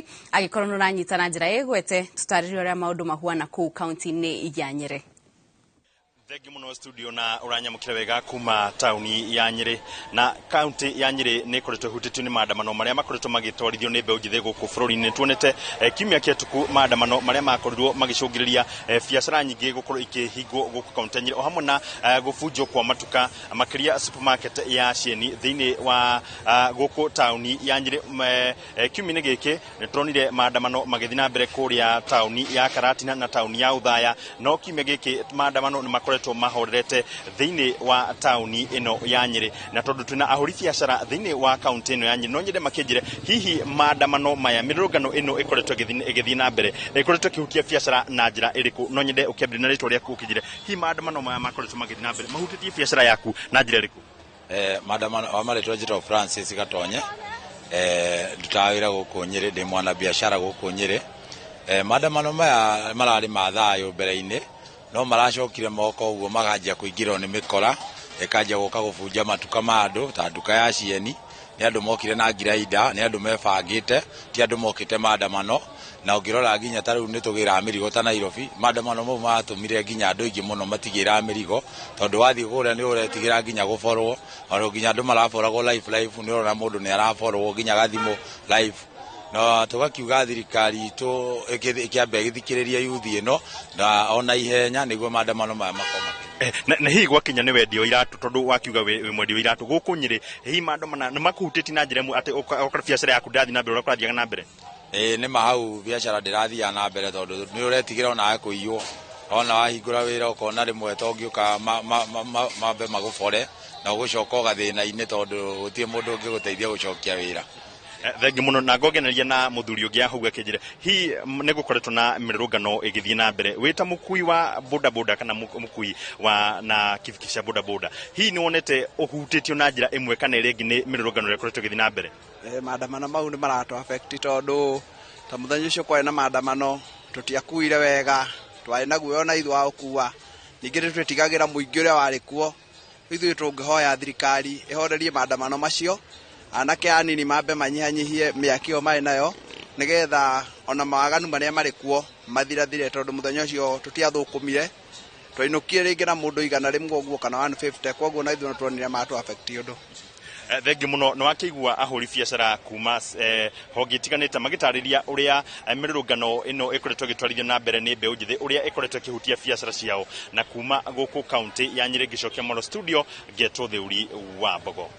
Theuri, angĩkorwo nĩ ũranyita na njĩra ĩgwete, tũtarĩrie ũrĩa maũndũ mahuana kũu kaunti-inĩ ya Nyĩrĩ. Thengiũ mũno studio na ũranyamũkĩra wega kuma taũni ya Nyĩrĩ. Na kaunti ya Nyĩrĩ nĩ ĩkoretwo ĩhutĩtio nĩ maandamano marĩa makoretwo magĩtwarithio nĩ mbeũ njĩthĩ gũkũ bũrũri-inĩ. Tuonete kiumia kĩhetũku maandamano marĩa makorirwo magĩcũngĩrĩria biacara nyingĩ gũkorwo ikĩhingwo gũkũ kaunti ya Nyĩrĩ, o hamwe na gũbunjwo kwa matuka, makĩria supermarket ya Cieni thĩinĩ wa gũkũ taũni ya Nyĩrĩ. Kiumia-inĩ gĩkĩ nĩ turonire maandamano magĩthiĩ na mbere kũrĩa taũni ya Karatina na taũni ya Othaya, no kiumia gĩkĩ maandamano nĩ makoretwo mahorerete thĩinĩ wa taũni ĩno ya Nyĩrĩ. Na tondũ twĩna ahũri biacara thĩinĩ wa kaunti ĩno ya Nyĩrĩ, no nyende makĩnjĩre hihi maandamano maya, mĩrũrũngano ĩno ĩkoretwo ĩgĩthiĩ na mbere, ĩkoretwo ĩkĩhutia biacara na njĩra ĩrĩkũ? No nyende ũkĩambĩrĩria na rĩtwa rĩaku, ũkĩnjĩre hihi maandamano maya makoretwo magĩthiĩ na mbere mahutĩtie biacara yaku na njĩra ĩrĩkũ? Maandamano wa marĩtwa njĩtagwo Francis Gatonye, ndutaga wĩra gũkũ Nyĩrĩ, ndĩ mwana biacara gũkũ Nyĩrĩ. Maandamano maya mararĩ ma thayũ mbere-inĩ, no maracokire moka ũguo makanjia kũingĩrwo nĩ mĩkora, ĩkanjia gũka gũbunja matuka ma andũ ta nduka ya Cieni. Nĩ andũ mokire na ngirainda, nĩ andũ mebangĩte, ti andũ mokĩte maandamano. Na ũngĩrora nginya ta rĩu nĩ tũgĩraga mĩrigo ta Nairobi, maandamano mau matũmire nginya andũ aingĩ mũno matigĩraga mĩrigo, tondũ wathiĩ kũrĩa nĩ ũretigĩra nginya gũborwo, ona nginya andũ maraboragwo live live, nĩ ũrona mũndũ nĩ araborwo nginya gathimũ live. Na tũgakiuga thirikari itũ ĩkĩambe ĩgĩthikĩrĩrie yuthi ĩno na ona ihenya nĩguo maandamano maya makorwo makĩthira. Na hihi gwakinya nĩ wendia wa iratũ, tondũ wakiuga wĩ mwendia wa iratũ gũkũ Nyĩrĩ, hihi maandamano nĩ makũhutĩtie na njĩra ĩmwe atĩ ũgakora biacara yaku ndĩrathiĩ na mbere ũrĩa kũrathiaga na mbere? Ĩĩ nĩma, hau biacara ndĩrathiaga na mbere tondũ nĩ ũretigĩra onawe kũiywo. Ona wahingũra wĩra ũkona rĩmwe to ũngĩũka mambe magũbore na ũgũcoka o gathĩna-inĩ tondũ gũtirĩ mũndũ ũngĩgũteithia gũcokia wĩra. Thengiũ mũno. Na ngongereria na mũthuri ũngĩ hau akĩnjĩra hihi nĩ gũkoretwo na mĩrũrũngano ĩgĩthiĩ na mbere, wĩ ta mũkui wa bodaboda kana mũkui wa na kibikibi cia bodaboda, hihi nĩ wonete ũhutĩtio na njĩra ĩmwe kana ĩrĩa ĩngĩ nĩ mĩrũrũngano ĩrĩa ĩkoretwo ĩgĩthiĩ na mbere? Maandamano mau nĩ maratũ affect tondũ ta mũthenya ũcio kwarĩ na maandamano tũtiakuire wega, twarĩ na guoya ona ithuĩ wa gũkua, ningĩ nĩ twetigagĩra mũingĩ ũrĩa warĩ kuo. Ithuĩ tũngĩhoya thirikari ĩhorerie maandamano macio, anake anini mambe manyihanyihie mĩaki ĩyo marĩ nayo, nĩgetha ona mawaganu marĩa marĩ kuo mathirathire, tondũ mũthenya ũcio tũtiathũkũmire, twainũkire rĩngĩ na mũndũ 100 ũguo kana 150, koguo na ithuĩ no tuonire matũ affect ũndũ. Thengiũ mũno. Nĩ wakĩigua ahũri biacara kuma honge itiganĩte magĩtarĩria ũrĩa mĩrũrũngano ĩno ĩkoretwo ĩgĩtwarithio na mbere nĩ mbeũ njĩthĩ, ũrĩa ĩkoretwo ĩkĩhutia biacara ciao. Na kuma gũkũ kaunti ya Nyĩrĩ, ngĩcokia mũno studio, ngetwo Theuri wa Mbogo.